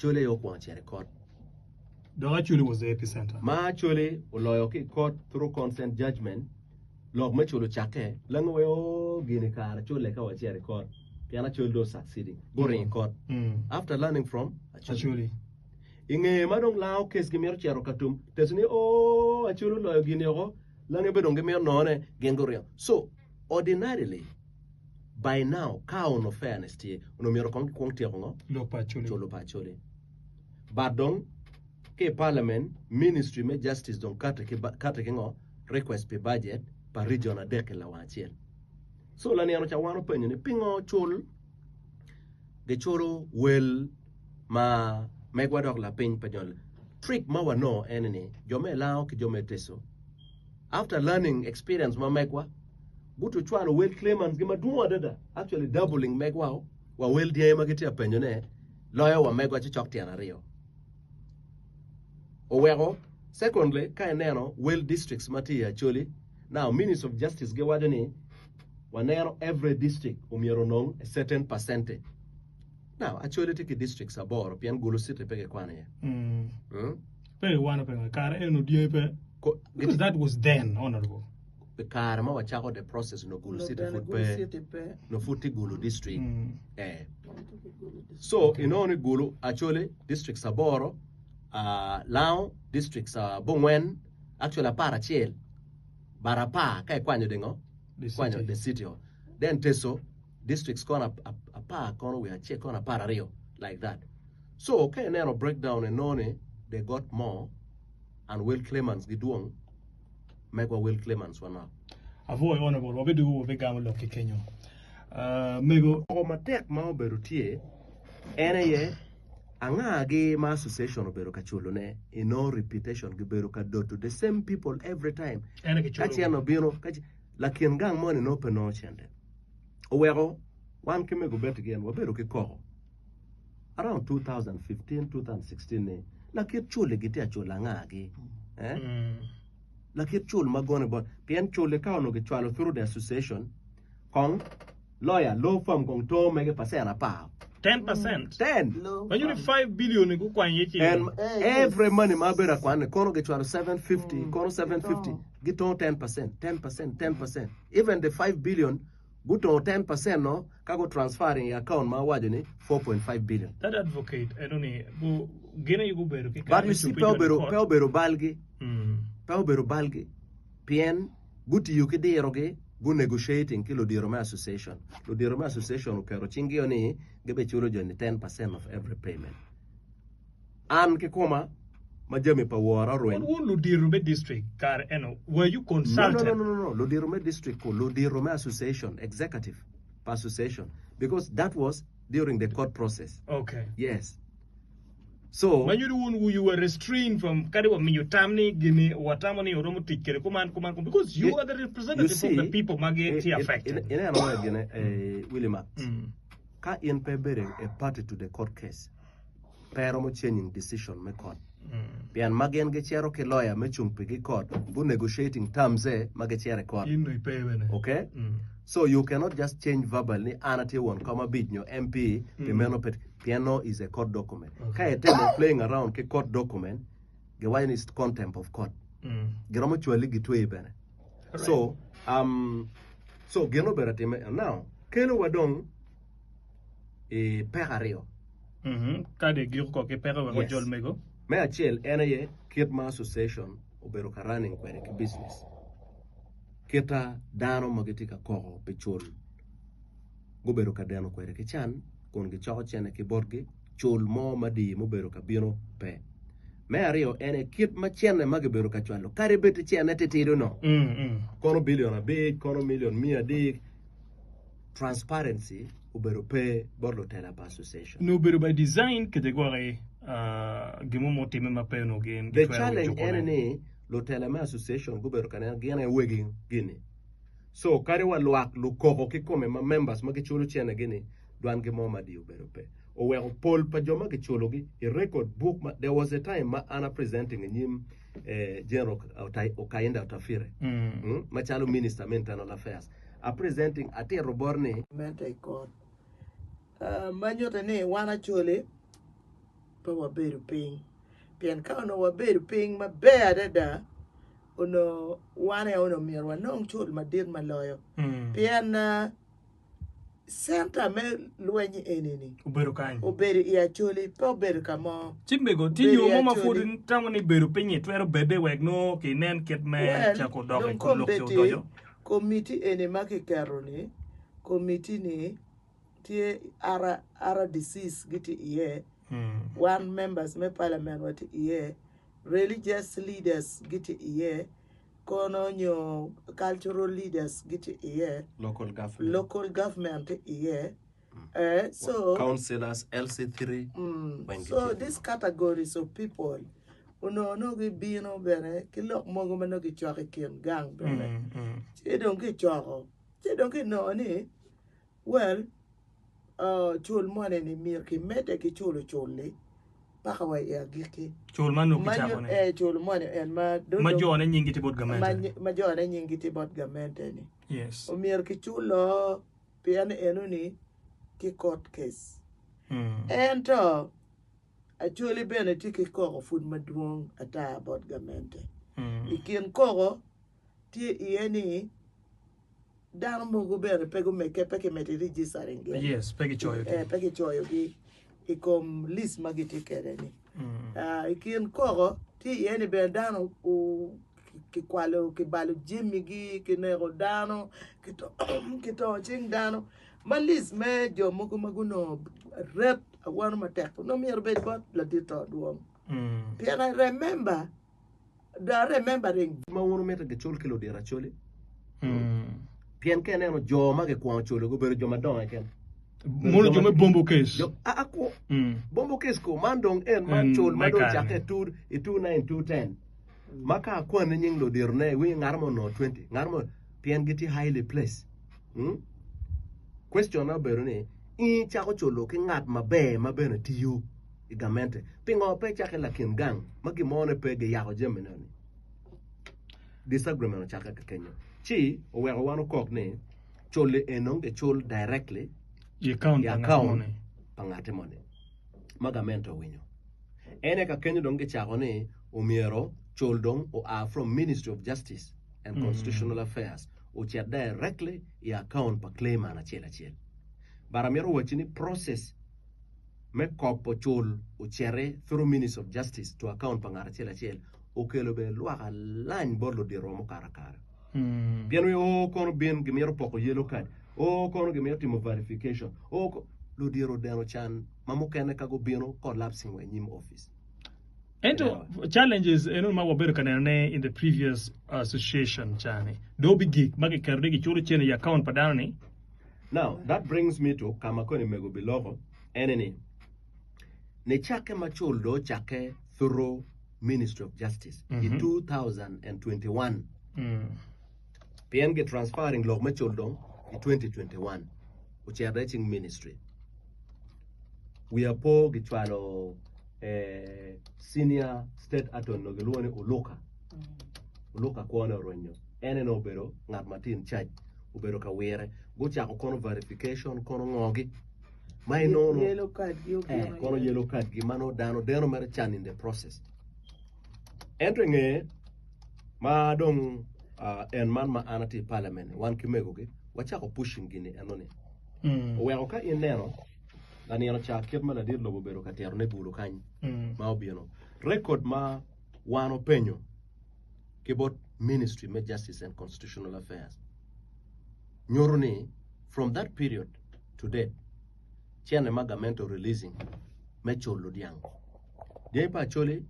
Acholi aye okwongo cito i kot. Dok Acholi was the epicenter. Ma Acholi oloyo ki i kot through consent judgment, lok me culo ocakke, langi wai oo gini kare culle ka wacito i kot pien Acholi dong succeeding, guringo i kot after learning from Acholi. Acholi. I ngeye ma dong lango case gimito cito ka tum, teco ni oo Acholi oloyo gini oko, langi be dong gimito nongone, gin guringo. So, ordinarily, by now ka onongo fairness tye, onongo myero kong gikwong tyeko ngo? Lok pa Acholi. Culo pa Acholi. But dong ki i parliament, ministry me justice dong kati ki, kati ki ngo? Request pi budget pa region adek-ki lawang acel. So lanino ca wan openyo ni pingo cul giculo wel ma megwa dok lapiny pa jo trick ma wanongo ene ni jo me Lango ki jo me Teso after learning experience ma megwa guto cwalo wel claimants gi madwong adada actually doubling megwa wa wel dyangi ma gitye ka penyo ne loyo wa megwa ci cok tyen aryo oweko secondly ka ineno wel districts ma tye i Acholi now ministry of justice giwaco ni waneno every district omyero onong a certain percentage now Acholi tye ki districts aboro pien Gulu city pe kikwano iye. Mm. Mm? Pe kikwano pe kare eno dyangi pe Ko- because that was then honorable. I kare ma wacako the process onongo Gulu Nongo City bene pud Gulu pe, City pe. onongo pud tye Gulu District. Mm. Eh. So inongo ni Gulu, Acholi districts aboro, ah, Lango districts abongwen, actually aparacel, but apar ka ikwanyo de ngo? The Ikwanyo city. the city o. Then Teso districts kono ap- ap- apar kono wiye acel kono apararyo like that. So ka ineno breakdown inongo ni they got more and wel claimants gidwong megwa wel claimants wa nok. Apwoyo Honourable, wabidwogo wabigamo lok ki kenyo. Mego. Koko matek ma obedo tye en aye anga-gi ma association obedo ka culo ne inongo reputation gibedo ka doto the same people every time ka cen obino lakin gang moni nongo pe nongo cente oweko wan ki mego Betty gin wabedo ki koko around 2015 2016 ni lakit culi gitye ka culo anga-gi eh? Lakit cul ma gone bot pien culi ka onongo gicwalo through the association kong lawyer law firm kong to mege percent apar 10%. 10 Ma nyuto ni 5 billion ni gukwany iye ci. And every money ma abedo akwane kono gicwalo 750 kono 750 gitongo 10% 10% 10% even the 5 billion Gutongo 10 percent no ka gu transferring i account ma awaco ni 4.5 billion. That advocate eno ni gu gin aye gubedo ki But kare you me see cupu pe joni obedo court. pe obedo balgi pe obedo balgi pien gutiyo ki dirogi gu negotiating ki ludiro me association. Ludiro me association oketo cingio ni gibiculo joni 10 percent of every payment. An kikoma ma jami pa wora Wun orweny. wun ludito me district kare eno, were you No, no, consulted? no, no, no, no, ludito me district ku, ludito me association, executive pa association, because that was during the court process. Okay. Yes. So, Ma nyuto wun you were restrained from kadi wa miyo tam ni gini watamo ni oromo tic kede kuman kuman kuman because you you, are the you representative of the see, people ma i- gitye i- i- affected. ineno wa gine, eh, Willie Max, ka in pe ibedo a party to the court case, pe romo changing decision me court pien ma gin gicito ki lawyer me cung pigi court gu negotiating terms e ma gicito i court In nongo ipe bene. okay so you cannot just change verbal ni an atye won kom abic nyo MP pi meno pe pien no is a court document ka itemo playing around ki court document giwaco ni is contempt of court giromo cwali gitweyi bene so um, so gin obedo atime now kelo wa dong i peko aryo. Ka dong igiko koko ki peko wek Yes. ojol mego. Me acel en aye kit ma association obedo ka running kwede ki business. Kita dano ma gitye ka koko pi cul gubedo ka deno kwede ki can kun gicoko cene ki botgi, cul mo madii mubedo ka bino pe. Me aryo en aye kit ma cene ma gibedo ka cwalo kadi bed ti cene titidi no, kono bilion abic, kono milion miya adek, Transparency obedo pe bot lutela pa association. Nongo obedo by design kede gwoki gin mo mutimme ma pe onongo gin The gitwero challenge jukone. ene ni lutela me association gubedo ka neno gin aye wegi gini. So kadi wa lwak lukoko kikome ma members ma giculo cene gi ni dwan gi mo madii obedo pe. Oweko pol pa jo ma giculo gi i record book ma there was a time ma an a presenting inyim eh, General Okainda Otafire mm, macalo minister me internal affairs. A presenting atito bot ni. Mente i kot ma nyutte ni wan Acholi pe. pe wabedo piny pien ka onongo wabedo piny maber adada onongo wan aye onongo myero wanong cul madit ma loyo pien centa me lweny eni-ni Obedo kany. obedo i Acholi pe obedo ka mo. Ci mego, tye Obedo yo i mo ma pud Acholi. itamo ni bedo piny-nyi twero bedde wek nongo kinen kit me Well, cako dok i dong kom lok ci kombeddi odoco? komiti eni ma kiketo-ni, komiti-ni tye RDCs gitye iye, wan members me parliament watye iye, religious leaders gitye iye, kono nyo cultural leaders gitye iye, Local government. local government tye iye, eh, so Councillors, LC3, weng so gitye. these categories of people onongo nongo gibino bene ki lok mogo ma nongo gicoko i kin gang bene ci dong kicoko ci dong kinongo ni Well, cul moni-ni myero kimedde ki culo cul-li paka wa i agikki. Cul man nongo kicako ni? Eh, cul moni en ma Ma jone nyinggi tye bot gamente-ni. Ma jone nyinggi tye bot gamente-ni. Yes. Omyero kiculo pien enoni ki court case. Ento Acholi bene tye ki koko pud madwong ata bot gamente. I kin koko tye iye ni Dano mogo bene pe gumegge pe kimedo i registering gi. Yes, pe gicoyogi. Eh, pe gicoyogi i kom list ma gitye kwede-ni. I kin koko tye iye ni bene dano kikwalo kibalo jamigi, kineko dano, kitongo cing dano ma list me jo mogo ma gunongo ret awano matek onongo myero obed bot ladit to dwong. Pien I remember Do I remembering. Ma wun wumito gicul ki ludito Acholi? Pien ka ineno jo ma gikwongo culogi obedo jo madongo keken. Mono jo me bombo case. Jo, a, a, kwo. Bombo case ko, man dong en man cul ma dong ocakke i two, i 29, 210. Ma ka akwanni nying luditone, iwinyo ngat mo onongo 20, ngat mo, pien gitye highly placed. Mm? Question na obedo ni, in icako culo ki ngat maber ma bene tiyo i gamente. Pingo pe icako i lakin gang ma gin mone pe giyako jamine-ni? Disagreement ocakke ka kenyo. Ci oweko wan okok ni cul-li eno gicul directly I account i pa ngat account moni. pa ngati moni ma gamente owinyo. En aye ka kenyo dong gicako ni omyero cul dong oa from Ministry of Justice and Constitutional Affairs ocit directly i account pa claimant acel acel. But amito wacci ni process me kobo cul ociti through Ministry of Justice to account pa ngat acel acel okelo bene lwak alany bot ludito mukato akara. Pien wi oo kono bin gimito poko yellow card, oo kono gimito timo verification, oo ko ludito odeno can ma mukene ka gubino collapsing wa i nyim office. Ento challenges eno ma wabedo ka neno ne in the previous association ca ni dong bigik ma kiketo ni giculo cene i account pa dano ni. Now, that brings me to ka ma koni mego biloko, ene ni, nicakke ma cul do ocakke through Ministry of Justice i 2021, pien gi transferring lok me cul dong i 2021, ocito i cing ministry. Wiya po gicwalo eh, senior state attorney no gilwongo ni Oluka. Oluka kwone orwenyo. En aye obedo ngat ma tye in charge, obedo ka wire. Gucako kono verification, kono ngogi. Ma inongo Yellow card gi obino eh, kono yellow card gi ma nongo dano deno mere can in the process. Ento i ngeye ma dong uh, en man ma an atye i parliament wan ki megogi wacako pushing gini enoni. Oweko ka ineno lanino ca kit ma ladit lobo obedo ka tito ne bulu kany ma obino record ma wan openyo ki bot Ministry me Justice and Constitutional Affairs nyuto ni from that period to date cene ma gamente o releasing me culo dyang dyangi pa Acholi,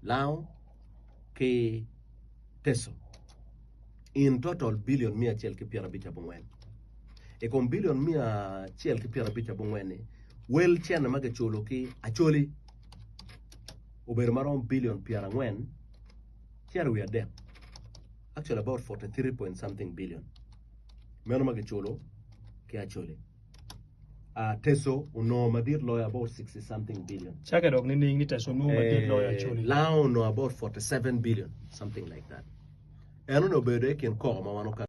Lango ki Teso in total billion 154. I kom billion 154 ni wel cene ma giculo ki Acholi obedo maromo billion 40 cito i wi adek actually about 43 point something billion meno ma giculo ki Acholi. Uh, Teso onongo madit loyo about 60 something billion. Cakke dok nining ni Teso onongo madit loyo Acholi? Lango onongo about 47 billion something like that. En onongo obedo i kin koko ma wan okato.